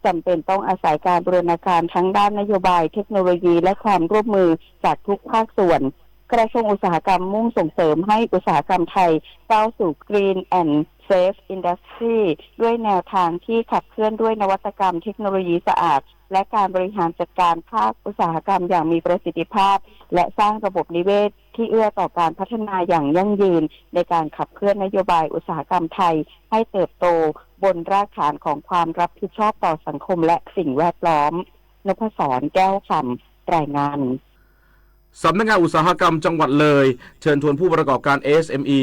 จำเป็นต้องอาศัยการบูรณาการทั้งด้านนโยบาย เทคโนโลยี และความร่วมมือจากทุกภาคส่วน กระทรวงอุตสาหกรรมมุ่งส่งเสริมให้อุตสาหกรรมไทยก้าวสู่ Green and Safe Industry ด้วยแนวทางที่ขับเคลื่อนด้วยนวัตกรรมเทคโนโลยีสะอาด และการบริหารจัดการภาคอุตสาหกรรมอย่างมีประสิทธิภาพ และสร้างระบบนิเวศที่เอื้อต่อการพัฒนาอย่างยั่งยืน ในการขับเคลื่อนนโยบายอุตสาหกรรมไทยให้เติบโตบนรากฐานของความรับผิดชอบต่อสังคมและสิ่งแวดล้อม นพศร แก้วคำ รายงาน สำนักงานอุตสาหกรรมจังหวัดเลยเชิญชวนผู้ประกอบการ เอสเอ็มอี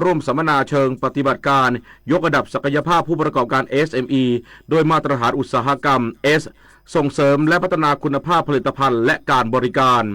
ร่วมสัมมนาเชิงปฏิบัติการยกระดับศักยภาพผู้ประกอบการ เอสเอ็มอี ด้วยมาตรฐานอุตสาหกรรม S ส่งเสริมและพัฒนาคุณภาพผลิตภัณฑ์และการบริการ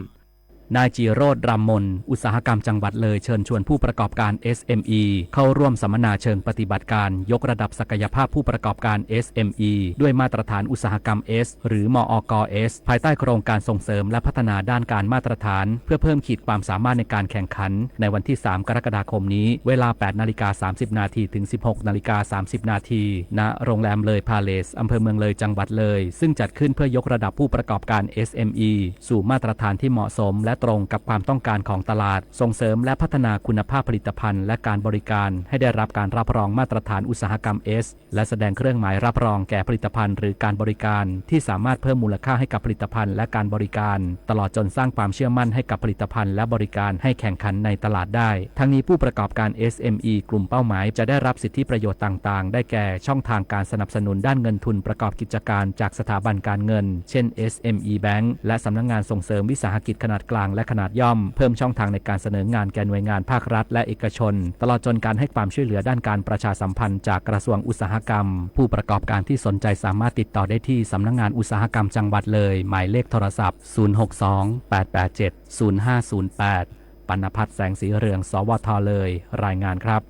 นายจีโรจน์ รำมน อุตสาหกรรมจังหวัดเลยเชิญชวนผู้ประกอบการ เอสเอ็มอี เข้าร่วมสัมมนาเชิงปฏิบัติการยกระดับศักยภาพผู้ประกอบการ เอสเอ็มอี ด้วยมาตรฐานอุตสาหกรรม S หรือ มอก S ภายใต้โครงการส่งเสริมและพัฒนาด้านการมาตรฐาน เพื่อเพิ่มขีดความสามารถในการแข่งขัน ในวันที่ สาม กรกฎาคมนี้ เวลา แปด นาฬิกา สามสิบ นาที ถึง สิบหก นาฬิกา สามสิบ นาที ณ โรงแรมเลยพาเลซ อำเภอเมืองเลย จังหวัดเลย ซึ่งจัดขึ้นเพื่อยกระดับผู้ประกอบการ เอสเอ็มอี สู่มาตรฐานที่เหมาะสมและตรงกับความต้องการของตลาด ส่งเสริมและพัฒนาคุณภาพผลิตภัณฑ์และการบริการให้ได้รับการรับรองมาตรฐานอุตสาหกรรม S และแสดงเครื่องหมายรับรองแก่ผลิตภัณฑ์หรือการบริการ ที่สามารถเพิ่มมูลค่าให้กับผลิตภัณฑ์และการบริการ ตลอดจนสร้างความเชื่อมั่นให้กับผลิตภัณฑ์และบริการให้แข่งขันในตลาดได้ ทั้งนี้ผู้ประกอบการ เอสเอ็มอี กลุ่มเป้าหมายจะได้รับสิทธิประโยชน์ต่างๆ ได้แก่ ช่องทางการสนับสนุนด้านเงินทุนประกอบกิจการจากสถาบันการเงิน เช่น เอสเอ็มอี Bank และสำนักงานส่งเสริมวิสาหกิจขนาดกลางและขนาดย่อม เพิ่มช่องทางในการเสนองานแก่หน่วยงานภาครัฐและเอกชน ตลอดจนการให้ความช่วยเหลือด้านการประชาสัมพันธ์จากกระทรวงอุตสาหกรรม ผู้ประกอบการที่สนใจสามารถติดต่อได้ที่สำนักงานอุตสาหกรรมจังหวัดเลย หมายเลขโทรศัพท์ ศูนย์หกสอง แปดแปดเจ็ด ศูนย์ห้าศูนย์แปด ปัณณพัฒน์ แสงสีเรือง สวท เลย รายงานครับ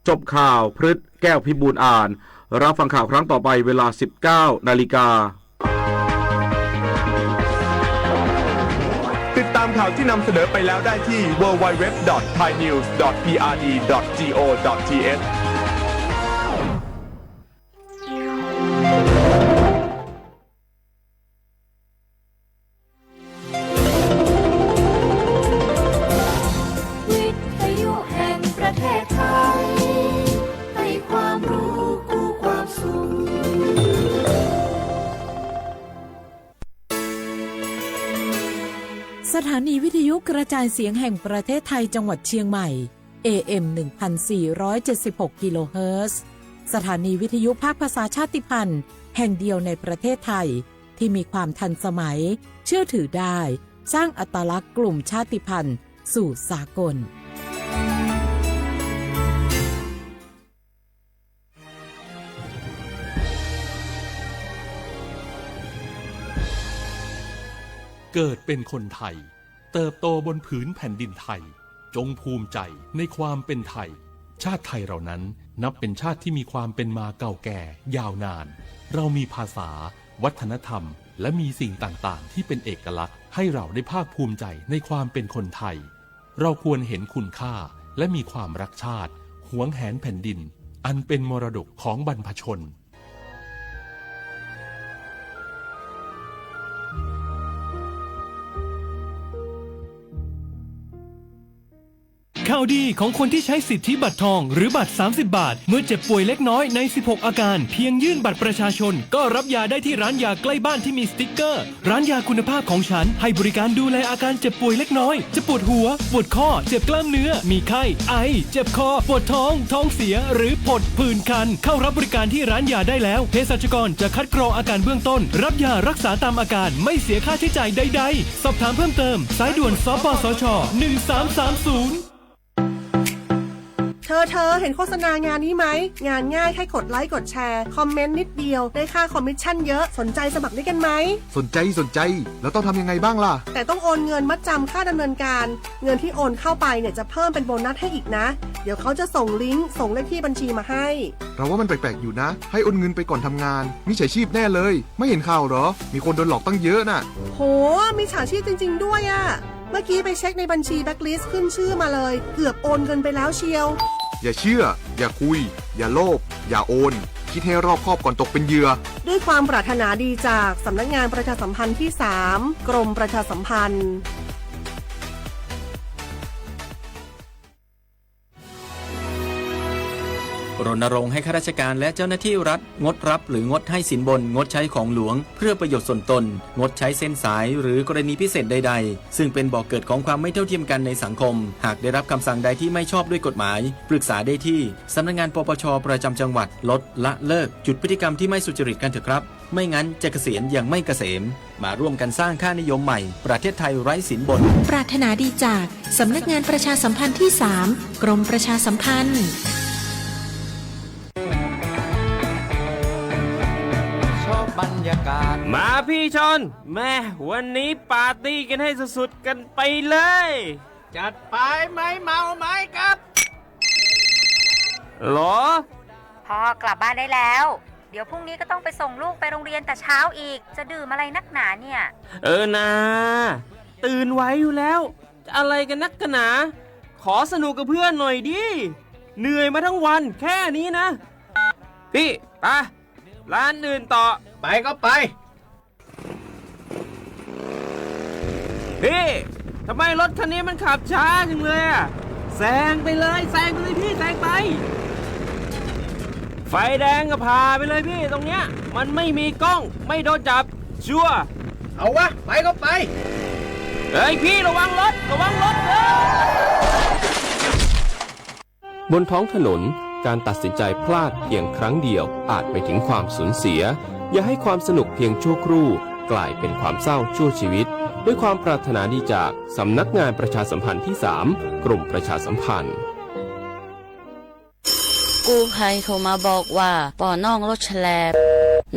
จบข่าว พฤษ แก้วพิบูลย์อ่าน รับฟังข่าวครั้งต่อไปเวลา สิบเก้า นาฬิกา ติดตามข่าวที่นำเสนอไปแล้วได้ที่ ดับเบิลยู ดับเบิลยู ดับเบิลยู ดอท ไทยนิวส์ ดอท พีอาร์ดี ดอท จี โอ ดอท ที เอช วิทยุแห่งประเทศไทย ให้ความรู้คู่ความสุข สถานีวิทยุกระจายเสียงแห่งประเทศไทยจังหวัดเชียงใหม่ เอ เอ็ม หนึ่งพันสี่ร้อยเจ็ดสิบหก กิโลเฮิรตซ์ สถานีวิทยุภาคภาษาชาติพันธุ์แห่งเดียวในประเทศไทย ที่มีความทันสมัย เชื่อถือได้ สร้างอัตลักษณ์กลุ่มชาติพันธุ์สู่สากล เกิดเป็นคนไทย เติบโตบนผืนแผ่นดินไทย จงภูมิใจในความเป็นไทย ชาติไทยเรานั้นนับเป็นชาติที่มีความเป็นมาเก่าแก่ยาวนาน เรามีภาษา วัฒนธรรม และมีสิ่งต่างๆ ที่เป็นเอกลักษณ์ให้เราได้ภาคภูมิใจในความเป็นคนไทย เราควรเห็นคุณค่าและมีความรักชาติ หวงแหนแผ่นดิน อันเป็นมรดกของบรรพชน ข่าวดีของคนที่ใช้สิทธิบัตรทองหรือบัตร สามสิบบาท เมื่อเจ็บป่วยเล็กน้อยใน สิบหก อาการ เพียงยื่นบัตรประชาชน ก็รับยาได้ที่ร้านยาใกล้บ้านที่มีสติ๊กเกอร์ ร้านยาคุณภาพของฉัน ให้บริการดูแลอาการเจ็บป่วยเล็กน้อย จะปวดหัว ปวดข้อ เจ็บกล้ามเนื้อ มีไข้ ไอ เจ็บคอ ปวดท้อง ท้องเสีย หรือผดผื่นคัน เข้ารับบริการที่ร้านยาได้แล้ว เภสัชกรจะคัดกรองอาการเบื้องต้น รับยารักษาตามอาการ ไม่เสียค่าใช้จ่ายใดๆ สอบถามเพิ่มเติม สายด่วน สปสช หนึ่งสามสามศูนย์ เธอ เธอ เห็นโฆษณางานนี้ไหม งานง่ายแค่กดไลค์กดแชร์ คอมเมนต์นิดเดียว ได้ค่าคอมมิชชั่นเยอะ สนใจสมัครด้วยกันไหม สนใจ สนใจ แล้วต้องทำยังไงบ้างล่ะ แต่ต้องโอนเงินมัดจำค่าดำเนินการ เงินที่โอนเข้าไปเนี่ยจะเพิ่มเป็นโบนัสให้อีกนะ เดี๋ยวเขาจะส่งลิงก์ ส่งเลขที่บัญชีมาให้ เราว่ามันแปลกๆอยู่นะ ให้โอนเงินไปก่อนทำงาน มิจฉาชีพแน่เลย ไม่เห็นข่าวเหรอ มีคนโดนหลอกตั้งเยอะน่ะ โห มิจฉาชีพจริงๆด้วยอะ เมื่อกี้ไปเช็คในบัญชีแบล็คลิสต์ขึ้นชื่อมาเลย เกือบโอนเงินไปแล้วเชียว อย่าเชื่อ อย่าคุย อย่าโลภ อย่าโอน ค ให้รอบคอบก่อนตกเป็นเหยื่อ ด้วยความปรารถนาดีจากสำนักงานประชาสัมพันธ์ที่สาม กรมประชาสัมพันธ์ รณรงค์ให้ข้าราชการและเจ้าหน้าที่รัฐงดรับหรืองดให้สินบน งดใช้ของหลวงเพื่อประโยชน์ส่วนตน งดใช้เส้นสายหรือกรณีพิเศษใดๆ ซึ่งเป็นบ่อเกิดของความไม่เท่าเทียมกันในสังคม หากได้รับคำสั่งใดที่ไม่ชอบด้วยกฎหมาย ปรึกษาได้ที่สำนักงาน ปปช ประจำจังหวัด ลด ละ เลิก หยุดพฤติกรรมที่ไม่สุจริตกันเถอะครับ ไม่งั้นจะเกษียณอย่างไม่เกษม มาร่วมกันสร้างค่านิยมใหม่ ประเทศไทยไร้สินบน ปรารถนาดีจากสำนักงานประชาสัมพันธ์ที่สาม กรมประชาสัมพันธ์ มาพี่ชอน แม่ วันนี้ปาร์ตี้กันให้สุดๆกันไปเลย จัดไป ไม่เมาไม่ขับ หรอ พ่อกลับบ้านได้แล้ว เดี๋ยวพรุ่งนี้ก็ต้องไปส่งลูกไปโรงเรียนแต่เช้าอีก จะดื่มอะไรนักหนาเนี่ย เออนา ตื่นไหวอยู่แล้ว จะอะไรกันนักกันหนา ขอสนุกกับเพื่อนหน่อยดิ เหนื่อยมาทั้งวันแค่นี้นะ พี่ ไป ร้านอื่นต่อ ไปก็ไป พี่ ทำไมรถคันนี้มันขับช้าจังเลยอะ แซงไปเลย แซงไปเลยพี่ แซงไป ไฟแดงก็ผ่าไปเลยพี่ ตรงเนี้ย มันไม่มีกล้อง ไม่โดนจับ ชัวร์ เอาวะ ไปก็ไป เฮ้ยพี่ ระวังรถ ระวังรถ เฮ้ย บนท้องถนน การตัดสินใจพลาดเพียงครั้งเดียวอาจไปถึงความสูญเสีย อย่าให้ความสนุกเพียงชั่วครู่กลายเป็นความเศร้าชั่วชีวิต ด้วยความปรารถนาดีจากสำนักงานประชาสัมพันธ์ที่สาม กรมประชาสัมพันธ์ กู้ภัยโทรมาบอกว่าปอน้องรถแฉลบ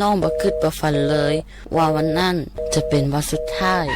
น้องบ่คิดบ่ฝันเลยว่าวันนั้นจะเป็นวันสุดท้าย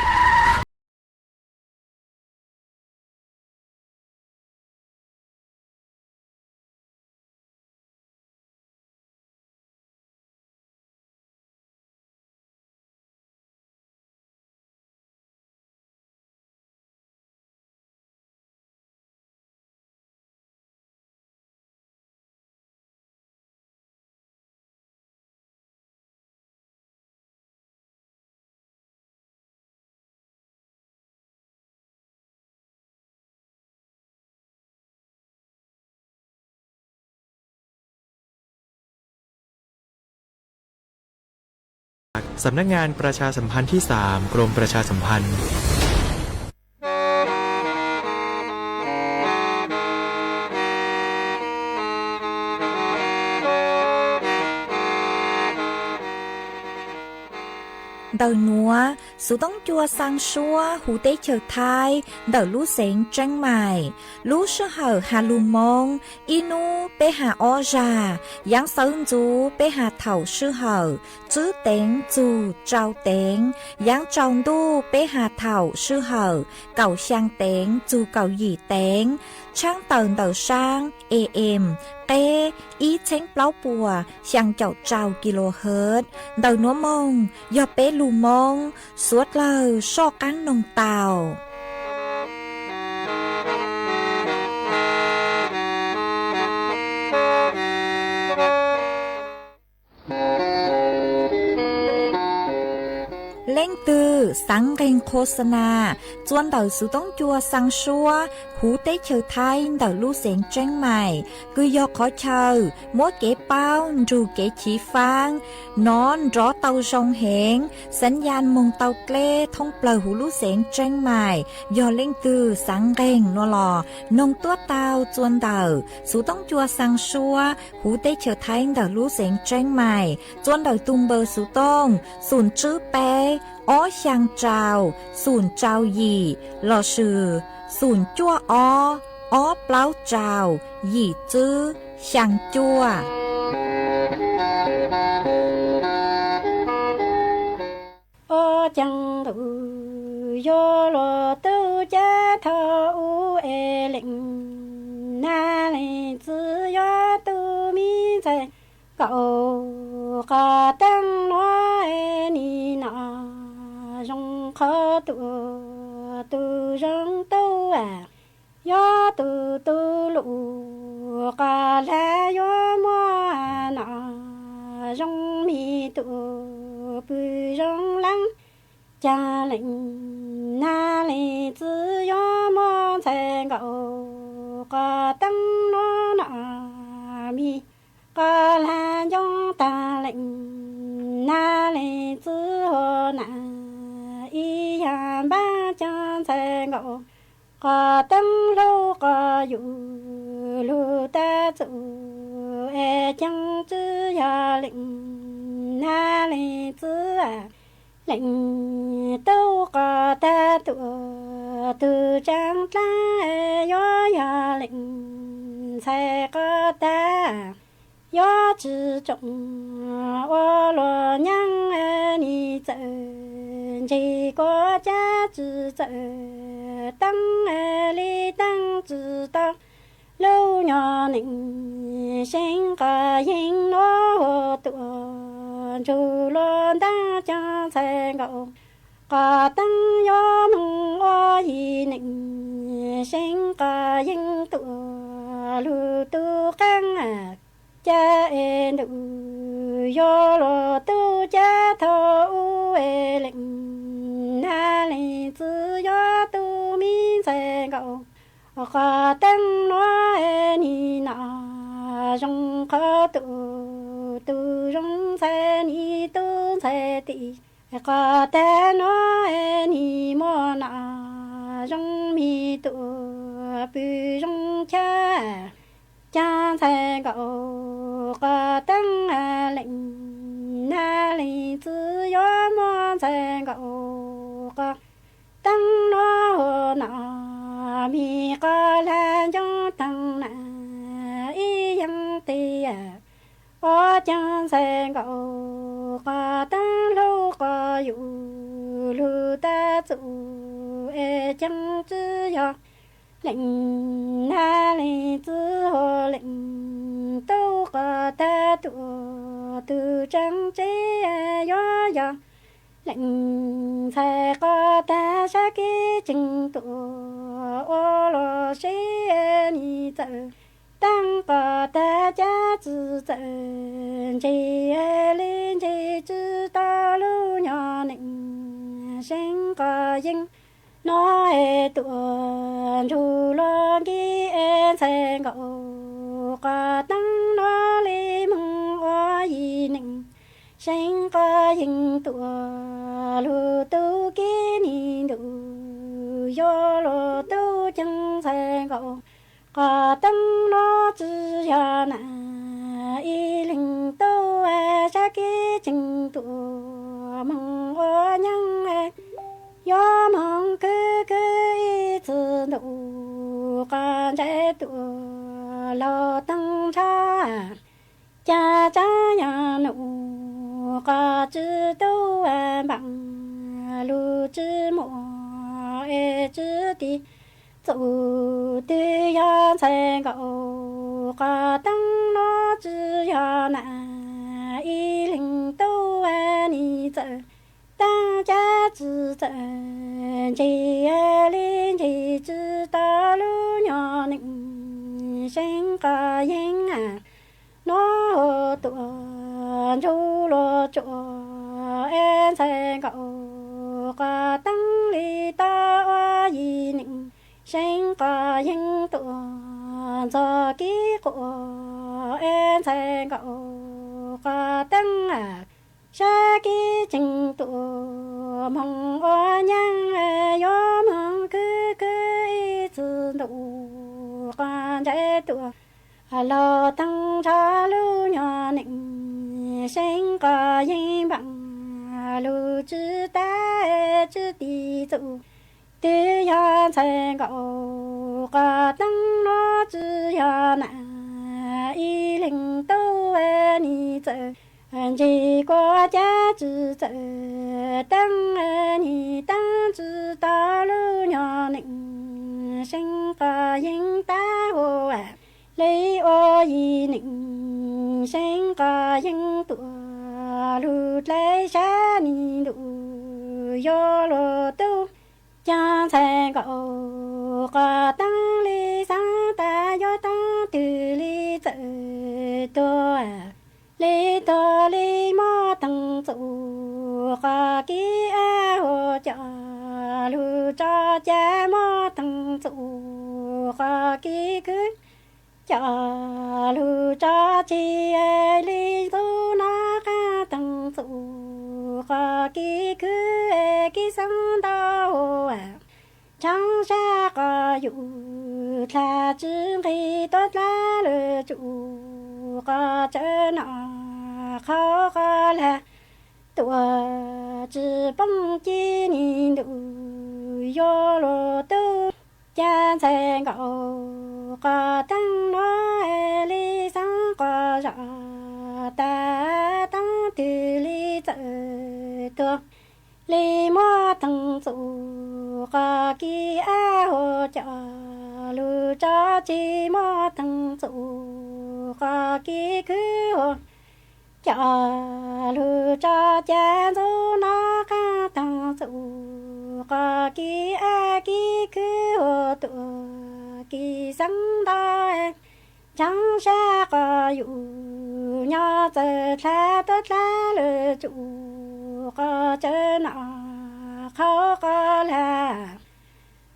สำนักงานประชาสัมพันธ์ที่สาม กรมประชาสัมพันธ์ Ntawm nuav, Xov Tooj Cua Xaa Suab huv teb chaws Thaib ntawm lub xeev Tseeb Maim. Lub sij hawm has lug Moob, ib nub peb has ob zag, yaav xawv ntxuv peb has thaum sij hawm tswb teev txug tsau teev, yaav tsau ntuj peb has thaum sij hawm kaum xyaa teev txug kaum yim teev. Tshaab tawm ntawm saab A M, qeb ib txheeb plaub puas xyaa caum rau kilohertz. Ntawm nuav moog yog peb lug Moob, suav dlawg soj qaab noog tau. Leej twg xaav nqeeg qhua xa nas txua ntawm Xov Tooj Cua Xaa Suab huv teb chaws Thaib ntawm lub xeev Tseeb Maim, kws yog qhov chaw muab kev paub nrug kev chiv faab, nov nrov tau zoo heev, xaav yaj moog tau dleb thoob plawg huv lub xeev Tseeb Maim. Yog leej twg xaav nqeeg nuav los noog tuab tau txua ntawm Xov Tooj Cua Xaa Suab huv teb chaws Thaib ntawm lub xeev Tseeb Maim, txua ntawm tug npawb Xov Tooj xoom tswb peb ob xyaa rau xoom rau yim lossis xoom cuaj ob ob plaub rau yim tswb xyaa cuaj. Ob ceev ntuj yuav luag tub cab thov ub e leej, nab leej txwv yuav tub mi ntxhais, kaum qhov teeb nuav e nim no zoo qhov tub, tub zoo tub, yuav tub tub lug qhov hlab yuav muab no. zoo mi tuaj pw zoo leeb. Caag leej nag leej txwv yuav muaj ntxhais nkaus, qos teeb nuav nom mi qos lag ncoo taag leej nag leej txwv hua na, ib yaam npaab caag ntxhais nkaus, qos teeb lug qos yuv lug tag txug es caag tsi yog leej nag leej txwv. Leej tub qos tag tuaj tug tsaab dlaab, yuav yog leej ntxhais qos tag yuav tsi tsoom ua luas nyaab. Nim txawm ntseg kuas cab tsi txawm teeb li teeb tsi tau lub nyuas neej. See qos yeeg nuav huv tuaj ntsug luas ntaab caag ntxhais nkaus, qos teeb yuav moog ua yim neej. See qos yeeg tuaj lug tug qaab, ca es ntuj yuav luas tub cab thaum ub es leej nag leej txwv yuav tub mi ntxhais nkaus. Qos teeb nuav nim no zoo qhov tuaj tug zoo ntxhais nim tub ntxhais tim. Qos tag nuav nim muaj nom zoo mi tuaj pw zoo chaw, caag ntxhais nkaus qos teeb. Leej nag leej txwv yuav muaj ntxhais nkaus, qos teeb nuav huv nom mi qos lag ncoo taag na, ib yaam tig ua caag ntxhais nkaus, qos teeb lug qos yuv lug tag txug es caag tsi yog leej nag leej txwv hua. Leej tub qos tag tuaj tug tsaab tsev, yuav yog leej ntxhais qos tag sab kev tseem tuaj ua luas seb nim txawm teeb qos tag cab tsi txawm ntseg li ntseg tsi tau lub nyuas neej. See qos yeeg nuav es tuaj ntsug luas nkig es ntxhais nkaus, qos teeb nuav li moog ua yim neej. See qos yeeg tuaj lug tub kev nim ntuj yuav luas tub caag ntxhais nkaus, qos teeb nuav tsi yog na, ib leeg tub sab kev tseem tuaj moog ua nyaab, yuav moog khwv khwv ib txwv ntuj, qos ntsais tuaj laug taag nrho. Ca tsaab yog num qos tsi tub npaam, lug tsi muaj es tsi tig txug, twb yog ntxhais nkaus, qos teeb nuav tsi yog na, ib leeg tub nim txawm teeb cab tsi txawm ntseg li ntseg tsi tau lub nyuas neej. See qos yeeg nuav huv tuaj ntsug luas tsuas es ntxhais nkaus, qos teeb li tau ua yim neej. See qos yeeg tuaj ntxog kev quas es ntxhais nkaus, qos teeb sab kev tseem tuaj moog ua nyaab, yuav moog khwv khwv ib txwv ntuj, qos ntsais tuaj laug taag nrho lub nyuas neej. See qos yeeg npaam, lug tsi tag tsi tig txug, twb yog ntxhais nkaus, qos teeb nuav tsi yog na, ib leeg tub nim txawm ntseg kuas cab tsi txawm teeb, nim teeb tsi tau lub nyuas neej. See qos yeeg tag huv li ua yim neej. See qos yeeg tuaj lug dlai sab nim ntuj yuav luas tub caag ntxhais nkaus, qos teeb li xaav tas yuav teeb twg li txawm tuag li tuag li txuj qos kib ab hu coj lug tso cai muaj theej txuj qos kib khwb coj lug tso tsi li ntxub nov qaab theej txuj qos kib khwb kib xeeb ntau hu tshaav sab qos yug dlha tsi nqig tuab dlab lug tsuj qos tsawv nom qhauv qos lag tuaj tsi poob ci ni ntuj yuav luag tub ca ntxhais nkaus qos theej nuav li xeeb qos zog tas taab twg li txawm tuag li muab theej txuj qos kib ab hu coj lug tso tsi muaj theej txuj qos kib khwb hu coj lug tso cai ntxub nov qaab theej txuj qos kib ab kib khwb hu tuaj kib xeeb ntau tshaav sab qos yug nyob txawm dlha tuab dlab lug tsuj qos tsawv nom qhauv qos lag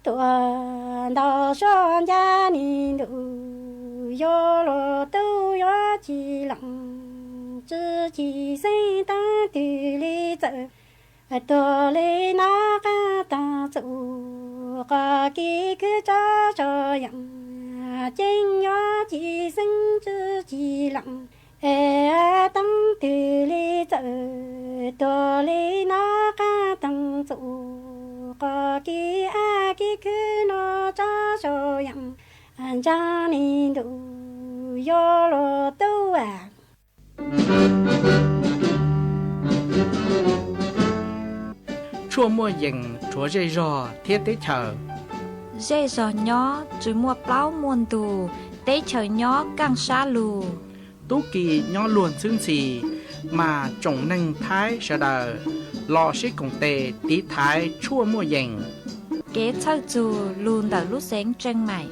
tuaj ntau suab nca ni ntuj yuav luag tub yuav ci loos tsi ci xeeb taab twg li txawm tuag li nov qaab theej txuj qos kib khwb tso tso yaam ceeb yuav ci xeeb tsi ci loos es taab twg li txawm tuag li nov qaab theej txuj qos kib ab kib khwb nuav tso tso yaam ntsaa ni ntuj yuav luag tub Tshuaj muaj yees rhuav zej zog thiab teb chaws. Zej zog nyob tsi muaj plaub muaj ntug, teb chaws nyob kaaj sab lug. Tub ki nyob luag ntxhwb ntxhi, mas tsoom neeg Thaib sawv daws los sib koom tes tiv thaiv tshuaj muaj yees. Kev txhawj txug lug ntawm lub xeev Tseej Maim.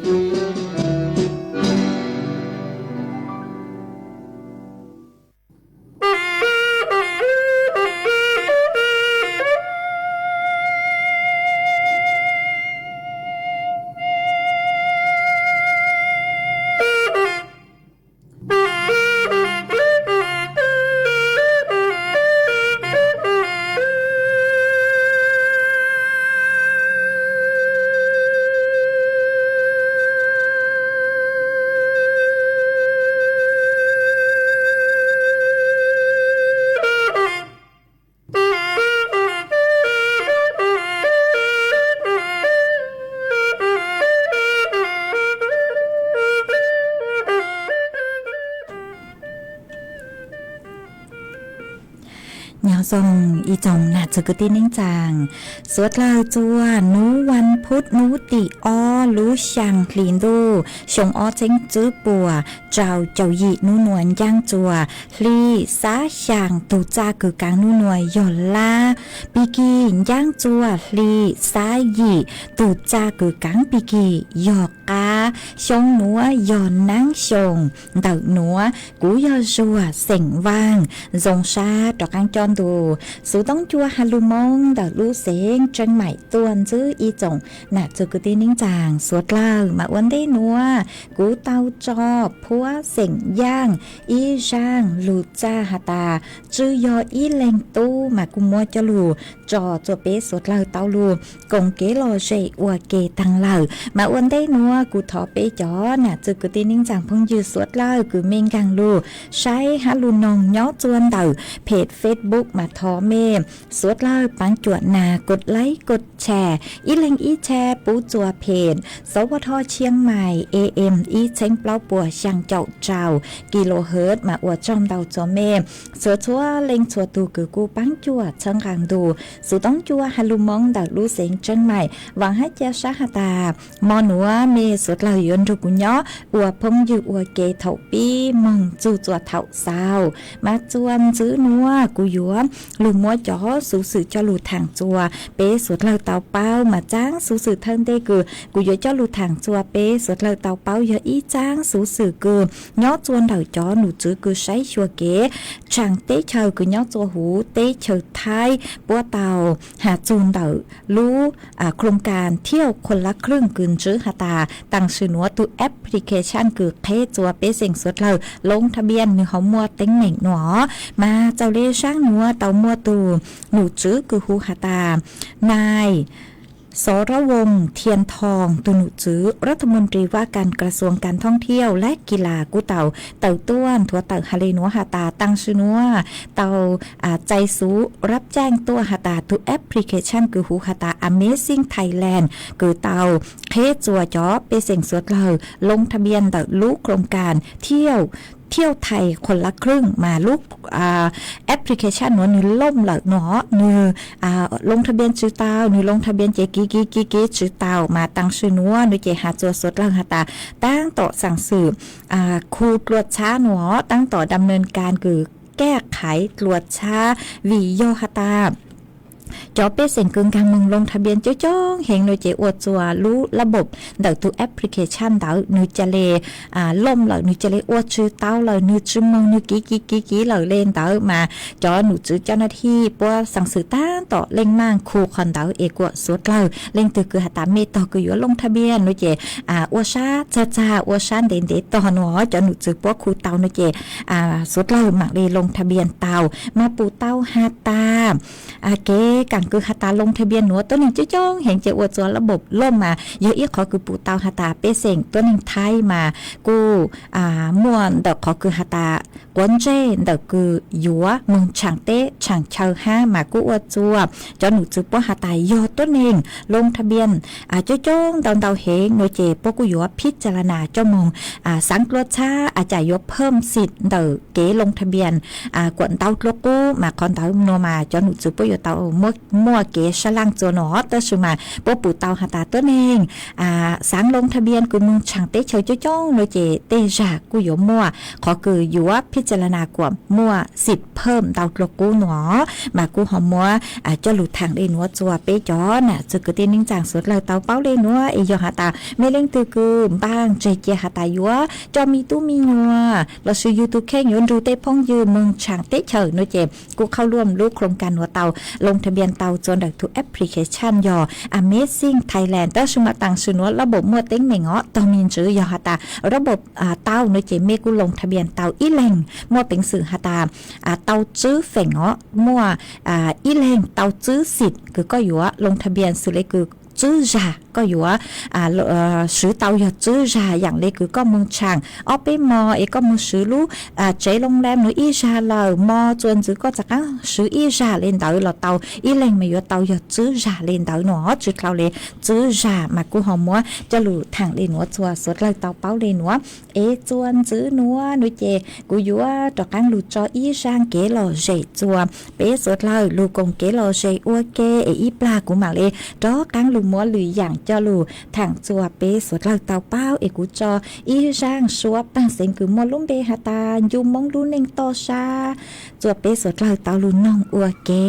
Nyob zoo ib tsoom nam txiv kwv tij neej tsaa, suav dlawg txua nub vas phuv nub tim ob lub xyaa hli ntuj xyoo ob txheeb tsib puas rau caum yim nub nuav ncaaj txua hli xab xyaa tug txaj kws kaav nub nuav yog lab, pig kig ncaaj txua hli xab yim tug txaj kws kaav pig kig yog qab, xyoo nuav yog naab xyoo ntawm nuav. Kuv yog Zuag xeem Vaaj, zoo sab rov qaab coj ntu xuv toob cua has lug Moob ntawm lub xeev Tseej Maim tuaj ntsib ib tsoom nam txiv kwv tij neej tsaa suav dlawg. Mas ua ntej nuav kuv tau tso Phuab xeem Yaaj ib zaaj lug txaj has tas, tsw yog ib leeg tub mas kuj muab coj lug tso txua peb suav dlawg tau lug koom kev lom zem ua ke taag lawm. Mas ua ntej nuav kuv thov peb cov nam txiv kwv tij neej tsaa phooj ywg suav dlawg kws mej nkaag lug saib hab lug noog nyob txua ntawm phem Facebook mas thov mej suav dlawg paab cuam nas kos laib kos tshare, ib leeg ib tshare pub txua phem, sov ua dho Tshiab Mais A M ib txheeb plaub puas xyaa caum rau kilohertz mas ua tsaug ntau txua mej. Txhua txhua leej txhua tug kws kuj paab cuam txhawb nqaa ntu xuv toob cua has lug Moob ntawm lub xeev Tseej Maim. Vaam hab ca sab has tas, mo nuav mej suav dlawg yuav nrug kuv nyob ua phooj ywg ua ke thaum pib moog txug txua thaum xaus. Mas txua ntswb nuav kuv yuav lug muab cov xuv xwm coj lug thaam txuas peb suav dlawg tau paub. Mas txaab xuv xwm thawj ntej kws kuv yuav coj lug thaam txuas peb suav dlawg tau paub yog ib txaab xuv xwm kws nyob txua ntawm cov num tswv kws saib xyuas kev tshaam teb chaws kws nyob txua huv teb chaws Thaib puab tau has txug ntawm lub โครงการเที่ยวคนละครึ่ง kws ntsib has tas taag sim nuav tug application kws qheb txua pej xeem suav dlawg ลงทะเบียน nwg ho muaj teeb meem nuav. Mas txaus le saab nuav tau muaj tug num tswv kws hu has tas Nais สรวงศ์ เทียนทอง tug num tswv รัฐมนตรีว่าการกระทรวงการท่องเที่ยวและกีฬา kuj tau tawm tuaj nthuav tawm has le nuav has tas taag sim nuav tau txais xuv rab caaj tuaj has tas tug application kws hu has tas Amazing Thailand kws tau qheb txua cov pej xeem suav dlawg ลงทะเบียน ntawm lub โครงการเที่ยวไทยคนละครึ่ง mas lub application nuav nwg looj lawm nuav, nwg ลงทะเบียน tsi tau, nwg ลงทะเบียน ces kiv kiv kiv kiv tsi tau. Mas taag sim nuav nuav ces has txua suav dlawg has tas taab tom xaam xwm khu dlua txhab nuav, taab tom ดำเนินการ kws kaj qhaiv dlua txhab, vim yog has tas cov pej xeem kws nkaag moog ลงทะเบียน coob coob heev nuav ces ua txua lub ระบบ ntawm tug application ntawd nwg ca le looj lawm, nwg ca le ua tsi tau lawm, nwg tsi moog, nwg kiv kiv kiv kiv lawm le ntawd. Mas cov num tswv coj na thij puab xaam xwm taab tom leej maaj khu qhov ntawd es kuas suav dlawg leej twg kws has tas mej tog kws yuav ลงทะเบียน nuav ces ua sab txag txag, ua sab ntev ntev tog nuav, cov num tswv puab khu tau nuav ces suav dlawg maam le ลงทะเบียน tau. Mas pum tau has tas kev kaam kws has tas ลงทะเบียน nuav tuab neeg coob coob heev ces ua txua ระบบ looj mas yog ib qhov kws pum tau has tas pej xeem tuab neeg Thaib mas kuj muaj ntawm qhov kws has tas quav ntsej ntawm kws yuav moog tshaam teb tshaam chaw hab mas kuj ua txua cov num tswv puab has tas yog tuab neeg ลงทะเบียน coob coob ntau ntau heev nuav ces puab kuj yuav พิจารณา coj moog xaav dlua txhab, a cas yuav เพิ่มสิทธิ์ ntawm kev ลงทะเบียน kuas ntau dlua qub. Mas qhov ntawd nuav mas cov num tswv puab yuav tau muaj kev sab laaj txua nuav, tab sis mas puab pum tau has tas tuab neeg xaav ลงทะเบียน kws moog tshaam teb chaws coob coob nuav ces tej zag kuj yuav muaj qhov kws yuav พิจารณา kuas muaj สิทธิ์ เพิ่ม ntau dlua qub nuav. Mas kuj ho muab coj lug thaam le nuav txua peb cov nam txiv kwv tij neej tsaa suav dlawg tau paub le nuav es yog has tas mej leej twg kws npaaj tseg cia has tas yuav coj me tub me nyuam lossis yug tug kheej yuav nrug tej phooj ywg moog tshaam teb chaws nuav ces kuj เข้าร่วม lub โครงการ nuav tau ลงทะเบียน tau txua ntawm tug application yog Amazing Thailand. Tab sis mas taam sim nuav ระบบ muaj teeb meem os, tog me ntswv yog has tas ระบบ tau nuav ces mej kuj ลงทะเบียน tau ib leeg, muaj peev xwm has tas tau tswb feem os, muaj ib leeg tau tswb สิทธิ์ kws koj yuav ลงทะเบียน xws le kws tswb zag koj yuav swv tau yog tswb zag, yaam le kws koj moog tshaam ob peb mo es koj moog swv lub tsev โรงแรม nuav ib zag lawm, mo txuas ntxiv koj txav qaab swv ib zag le ntawd los tau, ib leeg mas yuav tau yog tswb zag le ntawd nuav, tsi dlhau le tswb zag. Mas kuj ho muab coj lug thaam le nuav txua suav dlawg tau paub le nuav. Es txuas ntxiv nuav nuav ces kuv yuav rov qaab lug tso ib zaaj kev lom zem txua peb suav dlawg lug koom kev lom zem ua ke es ib plag kuv maam le rov qaab lug muab lwm yaam coj lug thaam txua peb suav dlawg tau paub. Es kuv tso ib zaaj suab taag xeev kws muaj lub npe has tas Ncu Moob lub neej toj sab txua peb suav dlawg tau lug noog ua ke.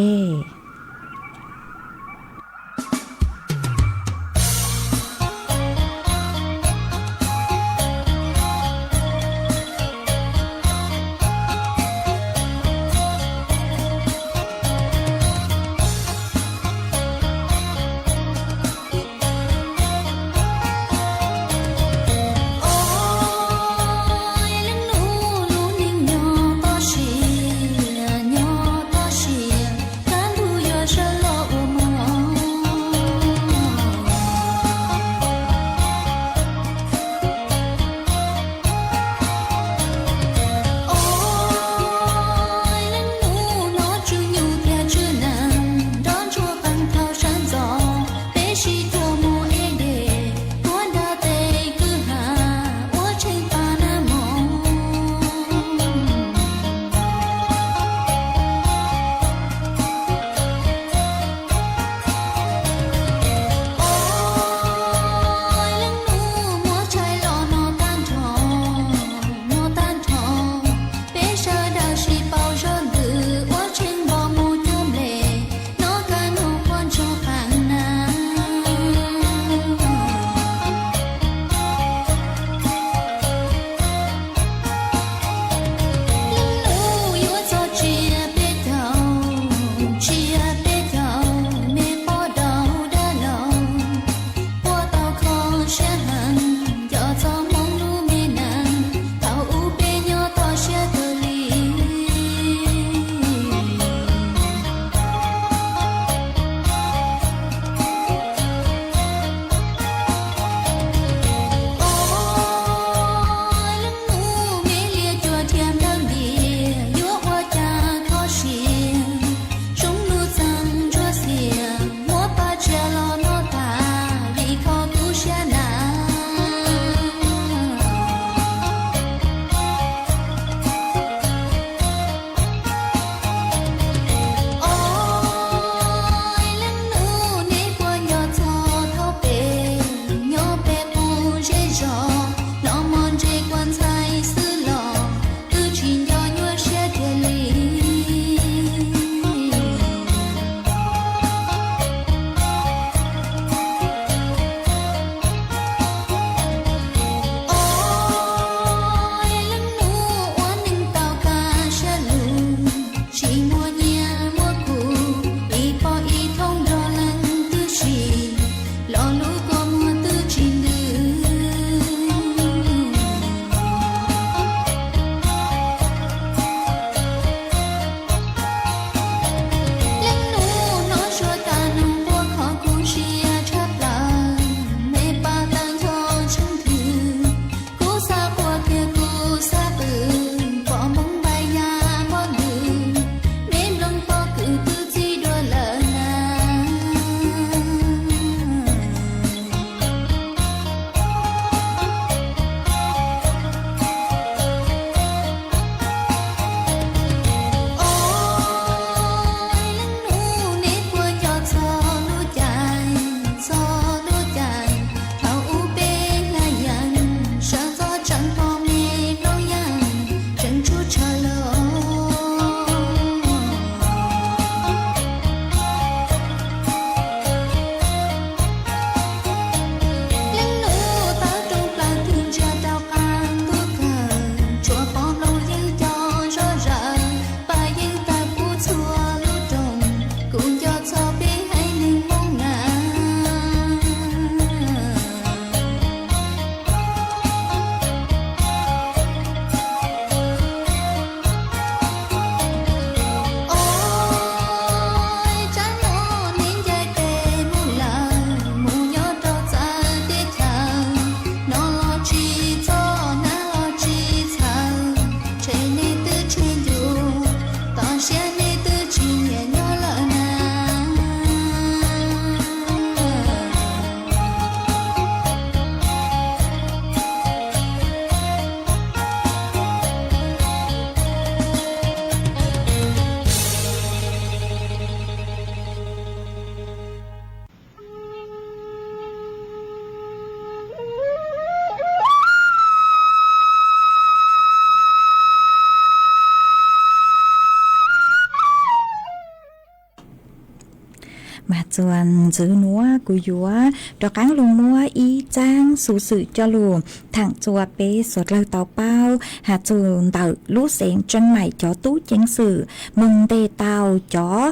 Mas txuas ntxiv nuav kuv yuav rov qaab lug muab ib txaab xuv xwm coj lug thaam txuas peb suav dlawg tau paub has txug ntawm lub xeev Tseeb Maim cov tub ceev xwm moog nteg tau cov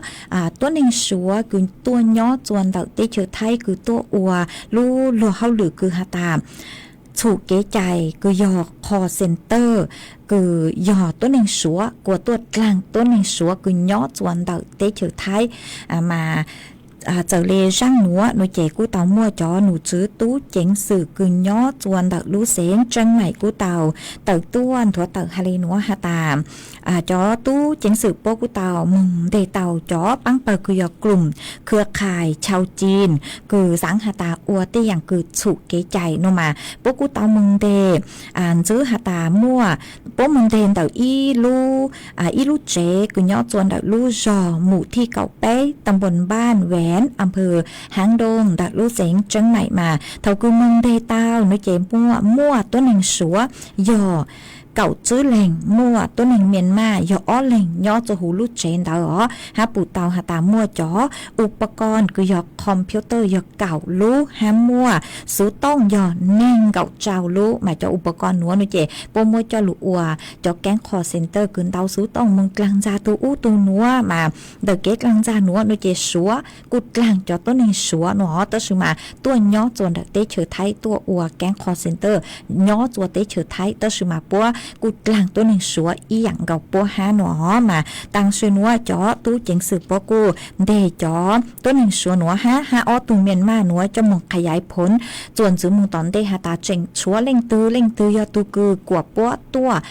tuab neeg Suav kws tuaj nyob txuas ntawm teb chaws Thaib kws tuaj ua lub luag hauj lwm kws has tas txhum kev cai kws yog call center, kws yog tuab neeg Suav, kws tuaj dlaag tuab neeg Suav kws nyob txuas ntawm teb chaws Thaib. Mas txawm le zaaj nuav nuav ces kuj tau muaj cov num tswv tub ceev xwm kws nyob txuas ntawm lub xeev Tseeb Maim kuj tau tawm tuaj nthuav tawm has le nuav has tas cov tub ceev xwm puab kuj tau moog nteg tau cov paab pawg kws yog klum khwv qhais chaw cin kws xaav has tas ua tej yaam kws txhum kev cai nuav mas puab kuj tau moog nteg ntxwv has tas muaj, puab moog nteg ntawm ib lub, ib lub tsev kws nyob txuas ntawm lub zog Mum Thij Kaum Peb, ta npos Npaj Veev, a phwv Haav Doo ntawm lub xeev Tseeb Maim mas thaum kws moog nteg tau nuav ces muaj, muaj tuab neeg Suav yog kaum tsib leeg, muaj tuab neeg Mias Mas yog ob leeg nyob txuas huv lub tsev ntawd os, hab pum tau has tas muaj cov u pa ko kws yog computer yog kaum lub, hab muaj xuv tooj yog neeg nkaum rau lub. Mas cov u pa ko nuav nuav ces puab muab coj lug ua cov keeb call center kws ntau xuv tooj moog dlaag ntxag tug ub tug nuav mas ntawm kev dlaag ntxag nuav nuav ces Suav kuj dlaag cov tuab neeg Suav nuav os, tab sis mas tuaj nyob txuas ntawm teb chaws Thaib tuaj ua keeb call center nyob txuas teb chaws Thaib, tab sis mas puab kuj dlaag tuab neeg Suav ib yaam nkaus puab hab nuav os. Mas taag sim nuav cov tub ceev xwm puab kuj nteg cov tuab neeg Suav nuav hab, hab ob tug Mias Mas nuav coj moog qha yaiv phoov txuas ntxiv moog tom ntej has tas tseem tshuav leej twg leej twg yog tug kws kuam puab tuaj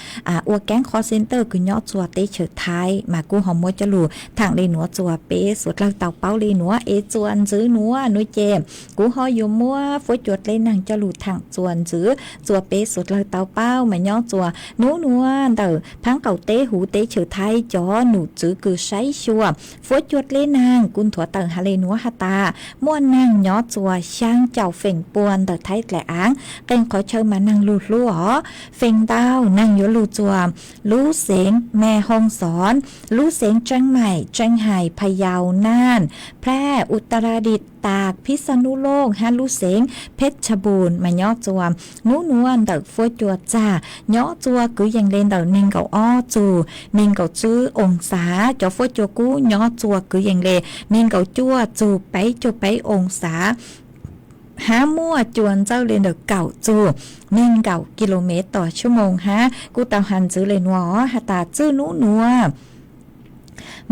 ua keeb call center kws nyob txuas teb chaws Thaib. Mas kuj ho muab coj lug thaam le nuav txuas peb suav dlawg tau paub le nuav. Es txuas ntxiv nuav nuav ces kuv ho yuav muab fuab cua dleb naag coj lug thaam txuas ntxiv txuas peb suav dlawg tau paub mas nyob txuas nub nuav ntawm phaab qaum teb huv teb chaws Thaib cov num tswv kws saib xyuas fuab cua dleb naag kuj nthuav tawm has le nuav has tas muaj naag nyob txuas xyaa caum feem pua ntawm Thaib dlaim aav qee qhov chaw mas naag lug hlub os. Feem ntau naag yuav lug txuas lub xeev Mes Hoo Xon, lub xeev Tseeb Maim, Tseeb Hais, Pha Yau, Naj, Phlaj, U Ta Ra Dis, Taag, Phij Xab Nuj Looj hab lub xeev Phej Tha Npus mas nyob txuas nub nuav ntawm fuab cua txag nyob txuas kwv yees le ntawm neeg nkaum ob txug neeg nkaum tsib oo xav. Cov fuab cua kub nyob txuas kwv yees le neeg nkaum cuaj txug peb caug peb oo xav, hab muaj cua ntxawj le ntawm kaum txug neeg nkaum ki lo mev tom xuab moos hab kuj tau has ntxiv le nuav has tas txij nub nuav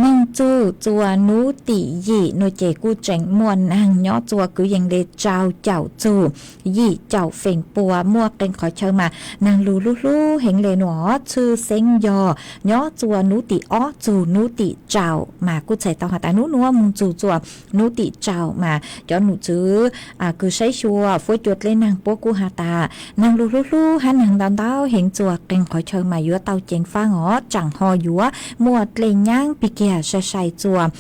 moog txug txuas nub tim yim nuav ces kuj tseem muaj naag nyob txuas kwv yees le rau caum txug yim caum feem pua. Muaj qee qhov chaw mas naag lug hlub hlub heev le nuav, tshwj xeeb yog nyob txuas nub tim ob txug nub tim rau. Mas kuj txhais tau has tas nub nuav moog txug txuas nub tim rau mas cov num tswv kws saib xyuas fuab cua dleb naag puab kuj has tas naag lug hlub hlub hab naag ntau ntau heev txuas qee qhov chaw mas yuav tau ceev faab os, tsaam ho yuav muaj dlej nyaab pig kiag sai sai txuas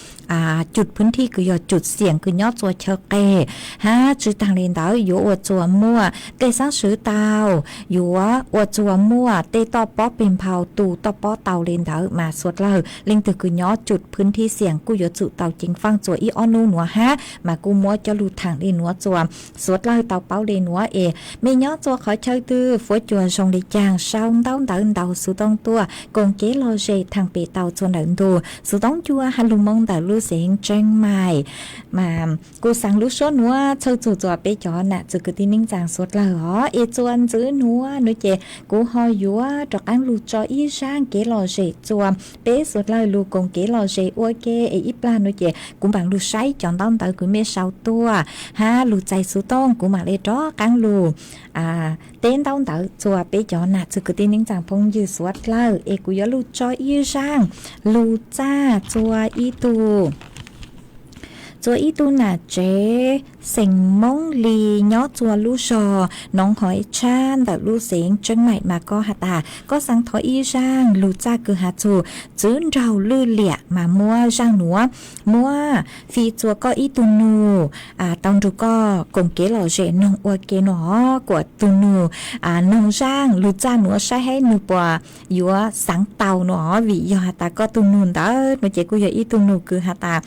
cub pwv thij kws yog cub xiam kws nyob txuas chaw qes, hab tsi taag le ntawd yuav ua txuas muaj dlej xaab swv tau, yuav ua txuas muaj tej toj pob peg nphau tu toj pob tau le ntawd mas suav dlawg leej twg kws nyob cub pwv thij xiam kuj yuav tsum tau ceev faab txuas ib ob nub nuav hab. Mas kuj muab coj lug thaam le nuav txuas suav dlawg tau paub le nuav es mej nyob txuas qhov chaw twg fuab cua zoo le caag sau ntaub ntawv ntau xuv tooj tuaj koom kev lom zem thaam pem tau txuas ntawm ntug xuv tooj cua hab lug moo ntawm lub xeev Tseeb Maim. Mas kuj xaav lub suab nuav txhawj txug txuas peb cov nam txwv kwv tij neej tsaa suav dlawg os. Es txuas ntxiv nuav nuav ces kuv ho yuav rov qaab lug tso ib zaaj kev lom zem txuas peb suav dlawg lug koom kev lom zem ua ke es ib plag nuav ces kuv maam lug saib cov ntaub ntawv kws mej sau tuaj hab lug txais xuv tooj kuv maam le rov qaab lug teb ntaub ntawv txuas peb cov nam txwv kwv tij neej tsaa phooj ywg suav dlawg. Es kuv yuav lug tso ib zaaj lug txaj txuas ib tug txuas ib tug nam tsev xeem Moob Lis nyob txuas lub zog Noov Hov Tshab ntawm lub xeev Tseeb Maim mas koj has tas koj xaav thov ib zaaj lug txaj kws has txug txwv nraug lwj liam mas muab zaaj nuav muab fij txuas koj ib tug nug tau nrug koj koom kev lom zem noog ua ke nuav, kuas tug nug noog zaaj lug txaj nuav saib hab nwg puas yuav xaav tau nuav. Vim yog has tas koj tug nug ntawd nuav ces kuj yog ib tug nug kws has tas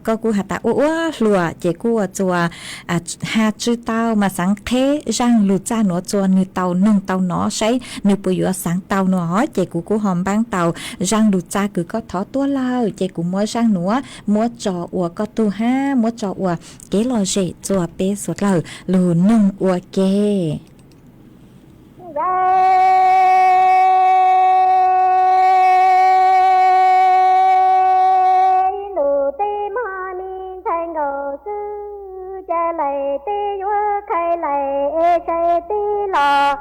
koj kuj has ua ua hluas ces kuj ua txuas ha tsw tau mas xaav qheb zaaj lug txaj nuav txuas nwg tau noog tau nov saib nwg puas yuav xaav tau nuav hov. Ces kuv kuj ho npaab tau zaaj lug txaj kws koj thov tuab lawm, ces kuv muab zaaj nuav muab tso ua koj tug hab muab tso ua kev lom zem txuas peb suav dlawg lug noog ua ke. Ib lug teb mog me ntxhais nkaus xwb, ca laim teb yuav khai laim es sai teb los,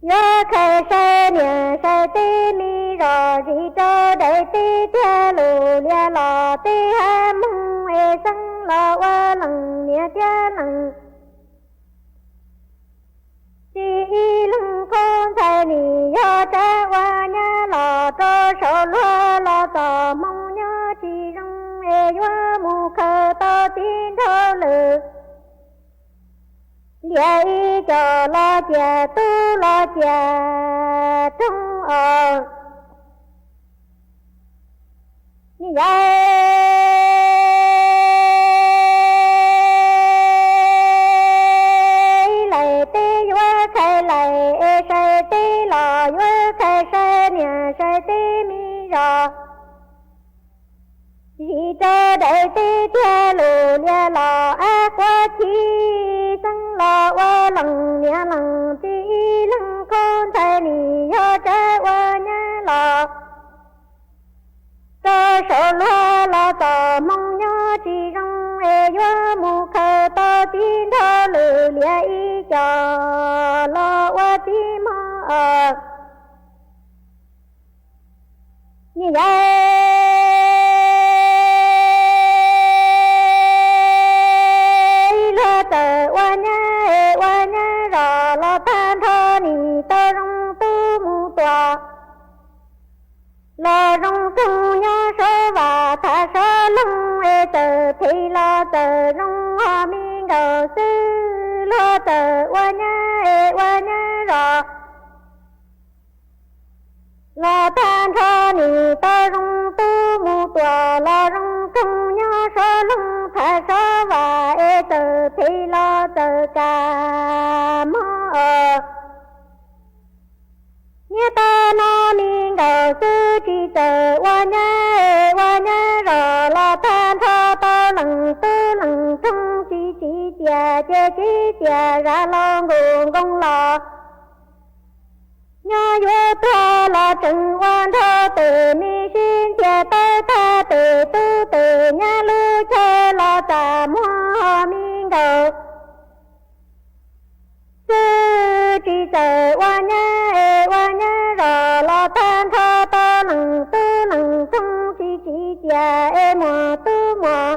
yuav khai sai niam sai teb me zos, zis rau daim teb thiaj lug lias los, teb hab moog es xeeb los ua leej niam thiab leej txiv. Ib leeg qub ntxhais nim yog tsam ua nyab los rau saum luag los txom hmoo, nyob tsis zoo es yuav mus khaws tau txiv nraug lwm. Lias ib co los ciam tub los ciam rooj os. Nim yog ib laim teb yuav khai laim es sai teb los, yuav khai sai niam sai teb me zos, zis rau daim teb thiaj lug lias los, ab quav chim xeeb los ua leej niam leej txiv. Ib leeg qub ntxhais nim yog tsam ua nyab los rau saum luag los txom hmoo, nyob tsis zoo es yuav mus khaws tau txiv nraug lwm. Lias ib co los ua txiv mog os. Nim yog ib luag txawm ua nyab es ua nyab zos los tag nrho nim tau zoo tub mus tuam, los zoo roog nyob suav vam tham suav loog es txawm phem los txawm zoo, ho me nkaus xwb luag txawm ua nyab es ua nyab zos los tag nrho nim tau zoo tub mus tuam, los zoo roog nyob suav loog tham suav vam es txawm phem los txawm kam mog os. Niaj tag no me nkaus xwb tsis txawm ua nyab es ua nyab zos los tag nrho tau leej tub leej roog, tsis tsim txiaj ces tsim txiaj zam los nkaus nkoos los nyob yuav tuag los tseem ua nraug tes, me sib ntiag tawb tag tes tub tes nyab lub chaw los txaj muag, ho me nkaus xwb tsis txawm ua nyab es ua nyab zos los tag nrho tau leej tub leej roog, tsis tsim txiaj es muaj tub muaj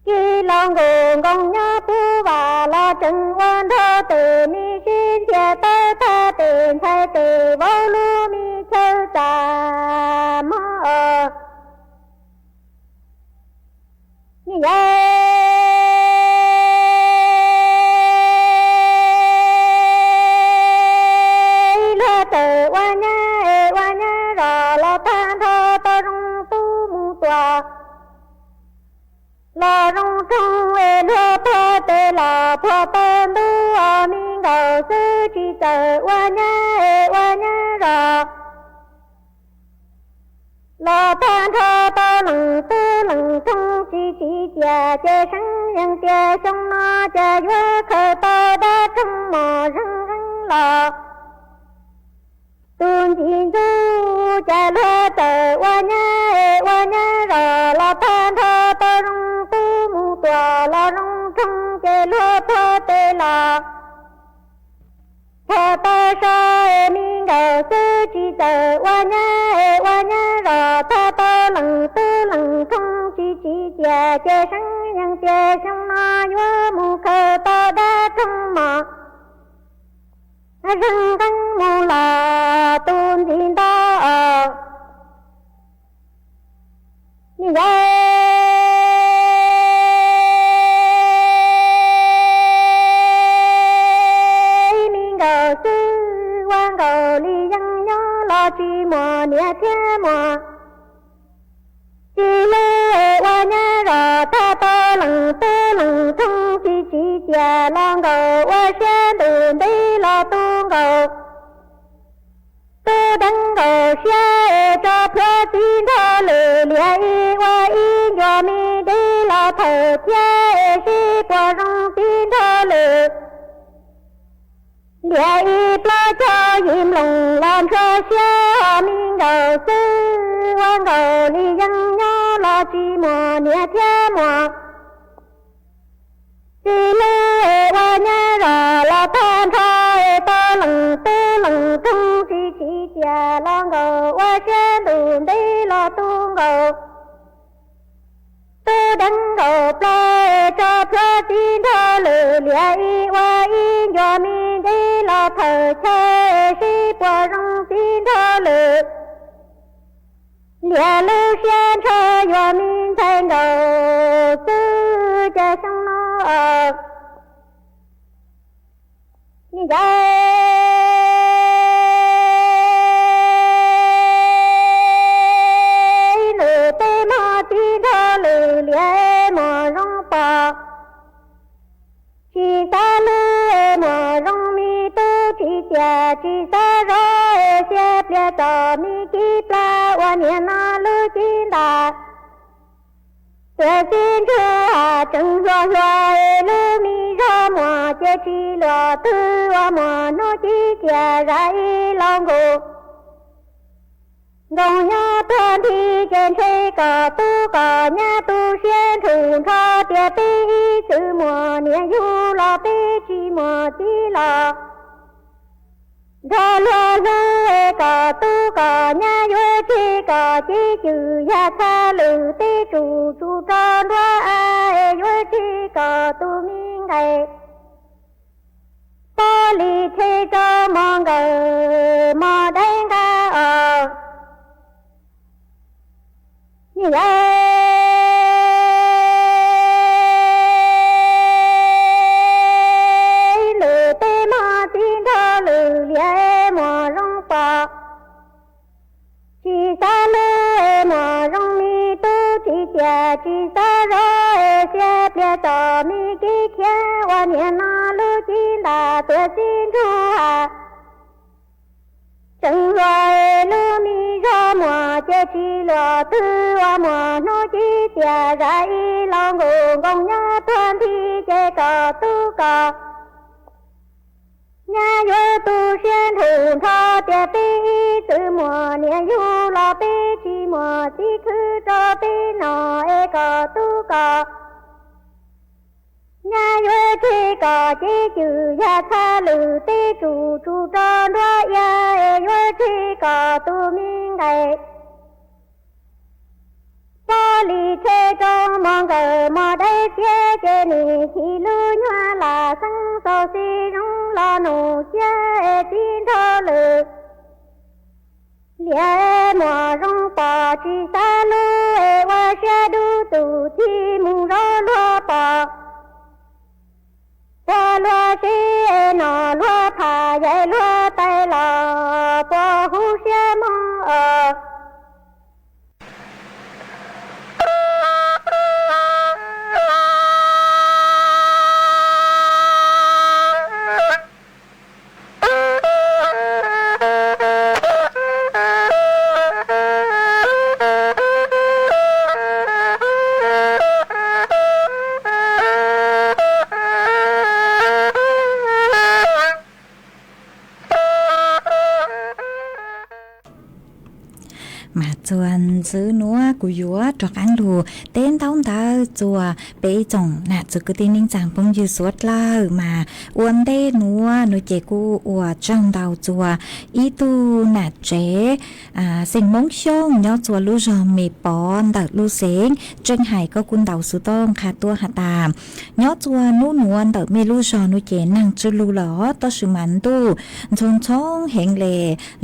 kiv los nkaus nkoos nyob puv vam los tseem ua nraug tes, me sib ntiag tawb tag tes ntxhais tes vauv lub me chaw txaj muag os. Nim yog ib luag txawm ua nyab es ua nyab zos los tag nrho tau zoo tub mus tuam, los zoo roog es luag puag tes los puag tau ntub, ho me nkaus xwb tsis txawm ua nyab es ua nyab zos los tag nrho tau leej tub leej roog, tsis tsim txiaj ces seev yeej tias xyoo no cas yuav khaws tau dab roog mos zeeg zeeg los. Tus ntxim ntxub cas luag txawm ua nyab es ua nyab zos los tag nrho tau zoo tub mus tuam, los zoo roog ces luag puag tes los puag tau so es me nkaus xwb tsis txawm ua nyab es ua nyab zos, tag tau leej tub leej roog, tsis tsim txiaj ces seev yeej tias xyoo no yuav mus khaws tau dab roog mos zeeg nqeeb mus los tus ntxim ntau os. Nim yog ib me nkaus xwb ua nkaus li yeej nyob los tsis muaj niam thiab muaj txiv li. los nkaus, ua siab ntuj ntev los tu nkaus. Tub deev nkaus siab es tso plhuav txiv nrog lwm, lias ib ua ib ncua me dej los thawm thiab es sib puas zoo txiv nrog lwm. Lias ib plaub caug yim mloog los ntshua siab ho me nkaus xwb, ua nkaus li yeej nyob los tsis muaj niam thiab muaj txiv lwm, ua nyab zam los tag nrho es tau leej tub leej roog tsis tsim tiam los nkaus, ua siab ntuj ntev los tu nkaus. Tub deev nkaus plaub es tso plhuav txiv nrog lwm, lias ib ua ib ncua me dej los thawm chaw es sib puas zoo txiv nrog lwm. Lias lub siab ntshaw yuav me ntxhais nkaus xwb cas xyoo no ncaim lwm tej mog txiv nrog lwm, lias muaj zoo pom tsis xav hlub, muaj zoo me tub tsis tiam tsis xav zov, xiab pliag txom me kib plag ua niam no lub cib ntas. Tuam txiv ntsug has tseem hluas hluas es lub me zog muag ces tsis luag twg, ua muag hnub cib tiam zam ib los nkaus. Nkoos nyob tuag nthi ces ntshe kom tub kom nyab tu siab nrhum nrho tias peb ib txwm muaj niam yug los peb tsis muaj txiv los nrog luag hlub es kom tub kom nyab yuav tseg kom cib cwm yag txha lwm teb tsuj tsuj rau nruab av es yuav tseg kom tus me nqaim pob lis tshe rau mos nkawm mos dawb nqa os. Nyob lwm tej mog txiv nrog lwm, lias muaj zoo pom tsis xav hlub, muaj zoo me tub tsis tiam tsis xav zov, xiab pliag txom me kib khiav ua niam no lub cib ntas. Tuam txiv ntsug has tseem hluas es lub me zog muag ces tsis luag twg, ua muag hnub cib tiam zam ib los nkaus. Nkoos nyob tuag nthi ces kom tub kom nyab yuav tu siab nrhum nrho tias peb ib txwm muaj niam yug los peb tsis muaj txiv, khwv rau peb noj es kom tub kom nyab yuav tseg kom cib cwm yag txha lwm teb tsuj tsuj rau nruab av es yuav tseg kom tus me nqaim pob lis tshe rau mos nkawm mos dawb xiab. Ces nim chim lub nyuag lam xeeb xauv xis zoo los nug xiab es txiv nrog lwm, lias muaj zoo pom tsis xav hlub es ua siab dub tus txij mus zov luag pom. Puas luag siv es noj luag phaj yaim luag tais los puas huv siab mog os. Mas txuas ntxiv nuav kuv yuav rov qaab lug teb ntaub ntawv txuas peb ib tsoom nam txiv kwv tij neej tsaa phooj ywg suav dlawg. Mas ua ntej nuav nuav ces kuj ua tsaug ntau txuas ib tug nam tsev xeem Moob Xyooj nyob txuas lub zog Me Pov ntawm lub xeev Tseej Hais, koj kuj ntaus xuv tooj qha tuaj has tas nyob txuas nub nuav ntawm mej lub zog nuav ces naag tsi lug lawm, tab sis mas ntuj ntxhoo ntxhoo heev le,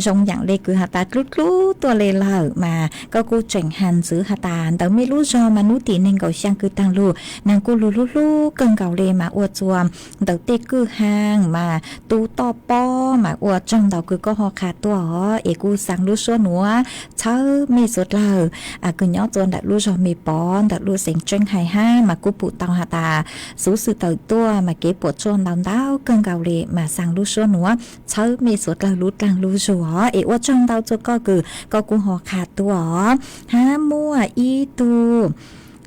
zoo yaam le kws has tas dlub dlub tuaj le lawm. Mas koj kuj tseem has ntxiv has tas ntawm mej lub zog mas hnub tim nees nkaum xyaa kws taag lug, naag kuj lug hlub hlub kawg nkaus le mas ua txuas ntawm tej kwj ha mas tu toj pob mas ua tsaug ntau kws koj ho qha tuaj os, es kuj xaa lub suab nuav txhawb mej suav dlawg kws nyob txuas ntawm lub zog Mes Pov ntawm lub xeev Tseeb Hais hab mas kuj pum tau has tas xuv xwm tawm tuaj mas kev puam tsuaj ntau ntau kawg nkaus le mas xaa lub suab nuav txhawb mej suav dlawg lub dlaag lub zug os, es ua tsaug ntau txuas koj kws koj kuj ho qha tuaj os. Hab muaj ib tug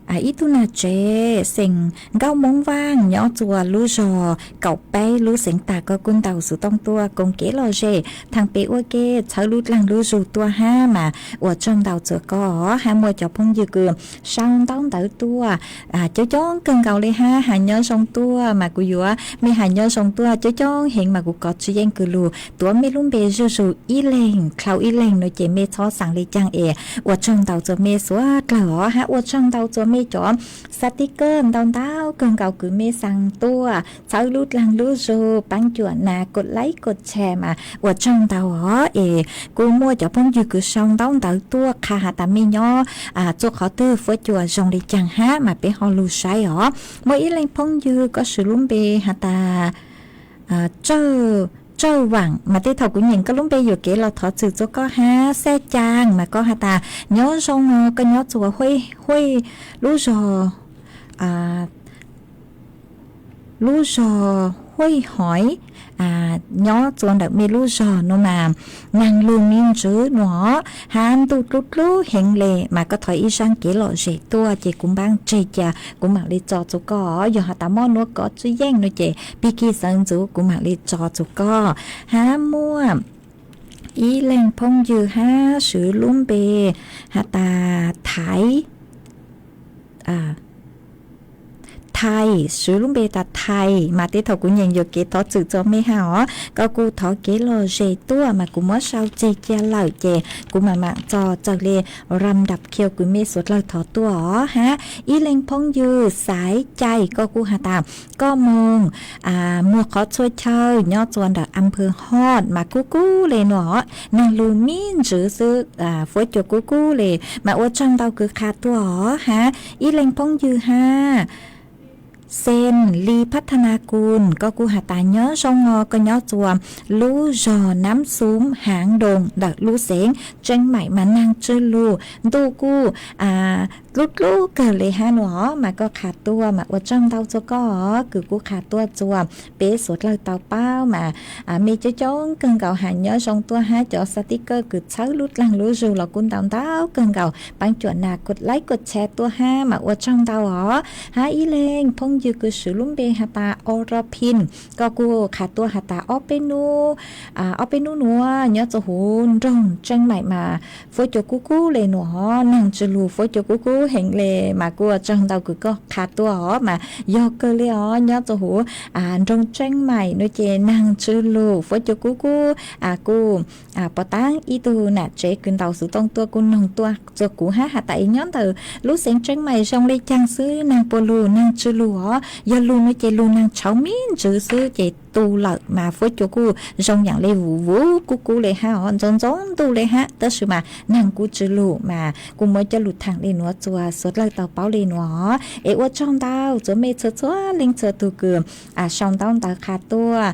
ib tug nam tsev xeem Nkauj Moob Vaaj nyob txuas lub zog Kaum Peb lub xeev Tag, koj kuj ntaus xuv tooj tuaj koom kev lom zem thaam pem ua ke txhawb lub dlaag lub zug tuaj hab mas ua tsaug ntau txuas koj os. Hab muaj cov phooj ywg kws sau ntaub ntawv tuaj coob coob kawg nkaus le hab has nyob zoo tuaj mas kuv yuav mej has nyob zoo tuaj coob coob heev mas kuv kov tsis yeej kws lug tuav mej lub npe zuj zug ib leeg dlhau ib leeg no ces mej txhob xaa le caag es ua tsaug ntau txuas mej suav dlawg os. Hab ua tsaug ntau txuas mej cov xav tib kawg ntau ntau kawg nkaus kws mej xaa tuaj txhawb lub dlaag lub zug paab cuam nas kos laib kos tshee mas ua tsaug ntau os. Es kuj muaj cov phooj ywg kws sau ntaub ntawv tuaj qha has tas mej nyob txuj qhov twg fuab cua zoo le caag hab mas peb ho lug saib os. Muaj ib leeg phooj ywg koj swv lub npe has tas Tsawj Vaam mas tej thaum kuv nyeem koj lub npe yuam kev los thov txim txuas koj hab. Xaj Caa mas koj has tas nyob zoo os, koj nyob txuas Huaj, lub zog lub zog Huaj Hoiv, nyob txuas ntawm mej lub zog nuav mas naag lug me ntsis nuav hab ntuj dlub dlub heev le mas koj thov ib zaaj kev lom zem tuaj ces kuv npaab tseg cia kuv maam le tso txuas koj. Yog has tas mob nuav kov tsis yeej no ces pig kig sawv ntxuv kuv maam le tso txuas koj. Hab muaj ib leeg phooj ywg hab swv lub npe has tas Thaiv, Thaiv, swv lub npe tas Thaiv mas tej thaum kuv nyeem yuam kev thov txim txuas mej hab os. Koj kuj thov kev lom zem tuaj mas kuv muab sau tseg cia lawm ces kuv maam maam tso txawm le ram dap khiu kws mej suav dlawg thov tuaj os. Hab ib leeg phooj ywg Xaiv Cai koj kuj has tas koj moog muag qhov txhua chaw nyob txuas ntawm Amphaw Hoj mas kub kub le nuav, naag lug me ntsis xwb, fuab cua kub kub le mas ua tsaug ntau kws qha tuaj os. Hab ib leeg phooj ywg hab Xeem Li Phab Tha Na Kun koj kuj has tas nyob zoo os, koj nyob txuas lub zog Nam Xum Haav Doo ntawm lub xeev Tseeb Maim mas naag tsis lug, ntuj kuj dlub dlub kawg le hab nuav mas koj qha tuaj mas ua tsaug ntau txuas koj os kws kuj qha tuaj txuas peb suav dlawg tau paub mas mej coob coob kawg nkaus has nyob zoo tuaj hab cov xav tib kawg kws txhawb lub dlaag lub zug los kuj ntau ntau kawg nkaus. Paab cuam nas kos laib kos tshee tuaj hab mas ua tsaug ntau os. Hab ib leeg phooj ywg kws swv lub npe has tas Ora Phin koj kuj qha tuaj has tas ob peb nub, ob peb nub nuav nyob txuas huv nroog Tseeb Maim mas fuab cua kub kub le nuav, naag tsis lug fuab cua kub kub heev le mas kuj ua tsaug ntau kws koj qha tuaj os mas yog kawg le os nyob txuas huv nroog Tseeb Maim no ces naag tsis lug fuab cua kub kub. Kuj pov tag ib tug nam tsev kws ntaus xuv tooj tuaj kuj noog tuaj txuas kuv hab has tas es nyob ntawm lub xeev Tseeb Maim zoo le caag xwb, naag puas lug naag tsis lug os, yog lug no ces lug naag tshauv me ntsis xwb ces tu lawm mas fuab cua kuj zoo yaam le vuv vuv kub kub le hab os, ntxoov ntxoov ntuj le hab tab sis mas naag kuj tsis lug mas kuj muab coj lug thaam le nuav txuas suav dlawg tau paub le nuav. Es ua tsaug ntau txuas mej txhua txhua leej txhua tug kws sau ntaub ntawv qha tuaj,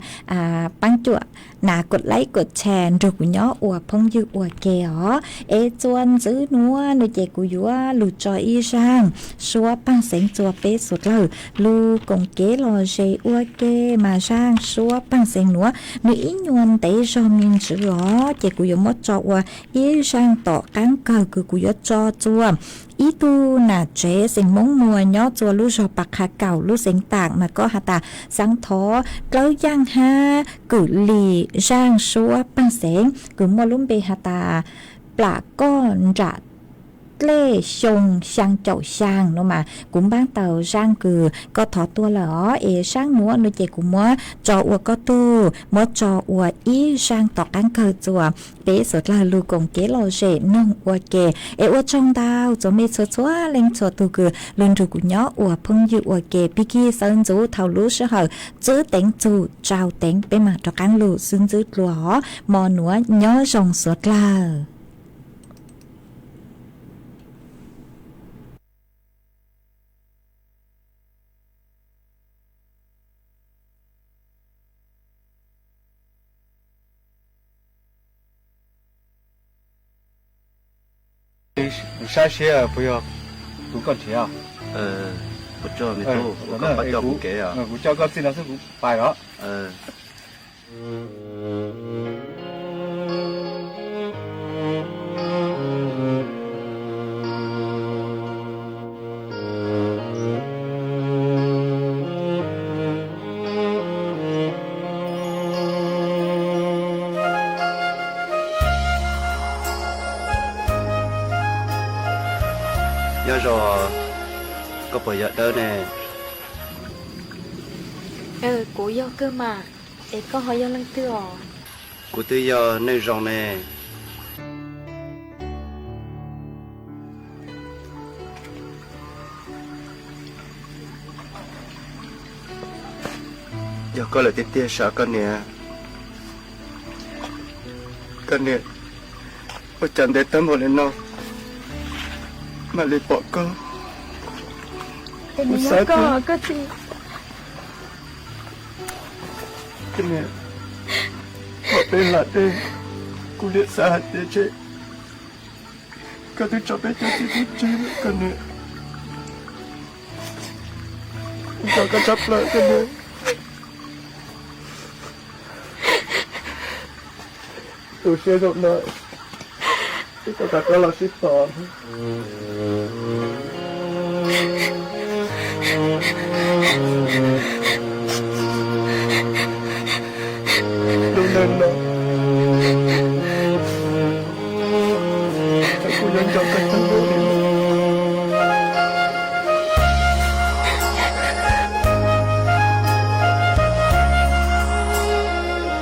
paab cuam nas kos laib kos tshee nrug kuv nyob ua phooj ywg ua ke os. Es txuas ntxiv nuav no ces kuv yuav lug tso ib zaaj suab paag xeev txuas peb suav dlawg lug koom kev lom zem ua ke mas zaaj suab paag xeev nuav nws ib nyuas ntev zog me ntsis os ces kuv yuav muab tso ua ib zaaj tom qaab kawg kws kuv yuav tso txuas ib tug nam tsev xeem Moob Muas nyob txuas lub zog Pas Qha Kaum lub xeev Taam mas koj has tas xaav thov dlawb yaaj hab kws lim zaaj suab paag xeev kws muaj lub npe has tas plam koj nram dlej xyoo xyaa caum xyaa no mas kuv npaab tau zaaj kws koj thov tuaj lawm os. Es zaaj nuav no ces kuv muab tso ua koj tug, muab tso ua ib zaaj tom qaab kawg txuas peb suav dlawg lug koom kev lom zem noog ua ke. Es ua tsaug ntau txuas mej txhua txhua leej txhua tug kws lug nrug kuv nyob ua phooj ywg ua ke, pig kig sawv ntxuv thaum lub sij hawm txwb teev txug tsau teev peb maam rov qaab lug xwb ntxwb dlua os. Mo nuav nyob zoo suav dlawg. Kuv saib seb puas yog tus koj nrhiav. Kuv coj koj txij no xwb kuv pais os. Nyob zoo, koj puas yog Dawb ne? Kuv yog kawg mas, es koj ho yog leej twg os? Kuv twb yog Neej Zoo ne. Yog koj lawm tiag tiag sav koj niam. Koj niam, ua cas ntev tag npaum li no mam li pom koj. Kuv xav koj, koj txiv. Koj niam, pom peb lam dej, kuv niam xav hais tias ntshe koj twb tso peb cov txiv tub tseg lawm koj niam. Kuv thov koj tshaj plaws koj niam. Tu siab zoo no, wb tau rov qab los sib pom. Lub neej no, kuv yuav nco koj tag npaum li.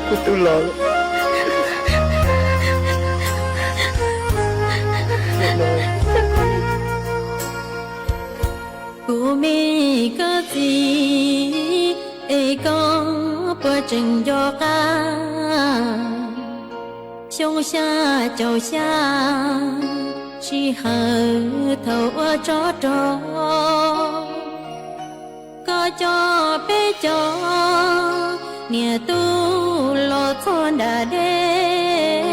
Kuv twb los lawm. Kuv me koj txiv, es koj puas tseem nco qab xyoo xya caum xya sij hawm thaum ua tsov rog, koj coj peb cov niam tub los txog nram dej,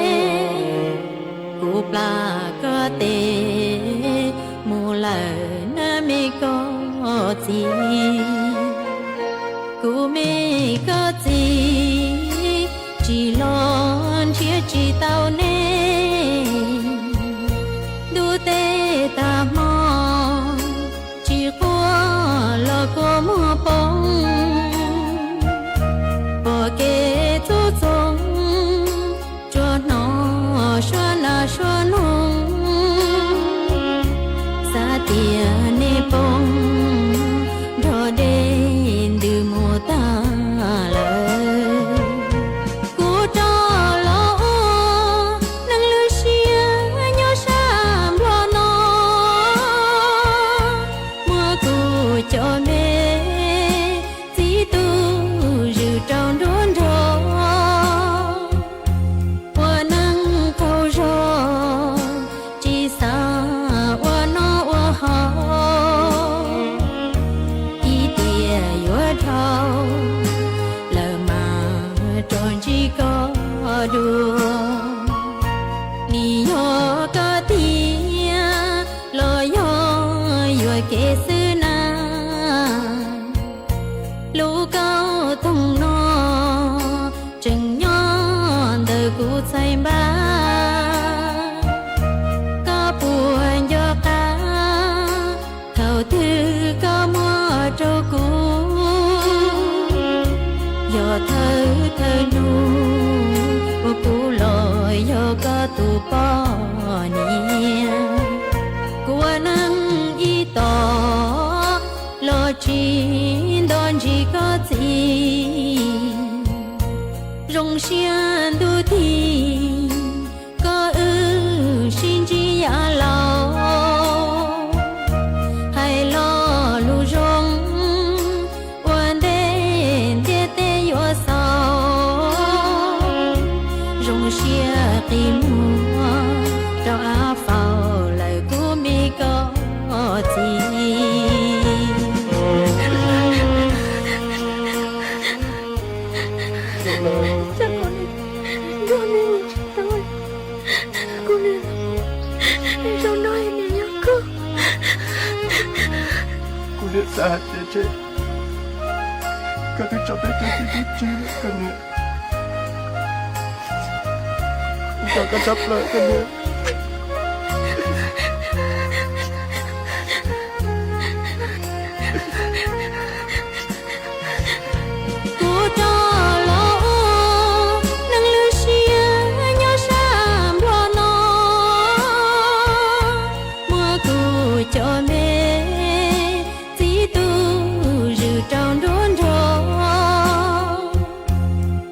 kuv plam koj tes mus lawm na me koj txiv. Kuv me koj txiv, tsis los nrhiav tsis tau nej, ntuj teb tag hmo tsis quaj los kua muag poob, pom kev txhub txhoo tsuas hnov suab nas suab noog, xav tias nej poob nrog dej ntws mus tag lawm. Kuv rov los ua neeg lwj siab nyob sab Nplog no, muab kuv cov me txiv tub zwm rau nruab nrog, ua neeg qaug zog tsis xav ua noj ua haus, ib tiam yuav dhau lawm mas rov ntsib koj dua. Nim yog koj tiag los yog yuam kev xwb na, lub kauj toog no tseem nyob ntawm kuv txhais npab. Koj puas nco qab thaum twg koj muab rau kuv, yog thawj thawj hnub uas kuv los yog koj tus poj niam. Kuv ua neej ib tom los tsis nto ntsis koj txiv, zoo siab ntuj tig koj wb sib ntsib yav laus, hais lo lus zoo ua ntej ntiaj teb yuav xaus, zoo siab qi muag rau av faus lawm kuv me koj txiv. Kuv niam, zoo no Niam xav hais tias ntshe koj twb tso peb tau txij tub tsi lawm koj niam. Kuv thov koj tshaj plaws koj niam. Kuv rov los ua neeg lwj siab nyob sab Nplog no, muab kuv cov me txiv tub zwm rau nruab nrog.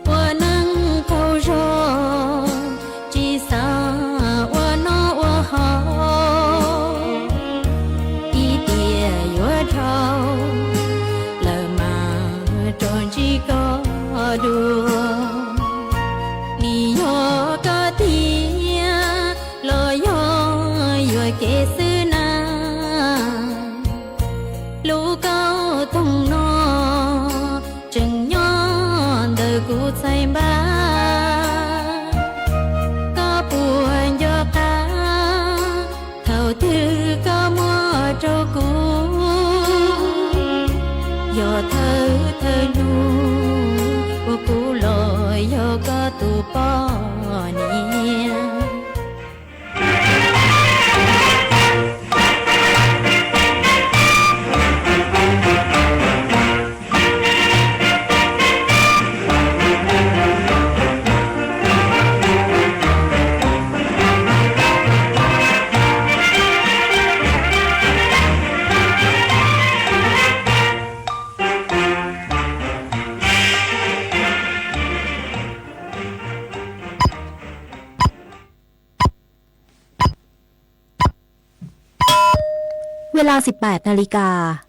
Ua neeg qaug zog tsis xav ua noj ua haus, ib tiam yuav dhau lawm mas rov ntsib koj dua. Nws yog koj tiag los yog yuam kev xwb na? Lub kauj toog no tseem nyob ntawm kuv txhais npab. Koj puas nco qab thaum twg koj muab rau kuv? Yog thawj thawj hnub uas kuv los yog koj tus poj niam. Ua li no, siv peb na li kas.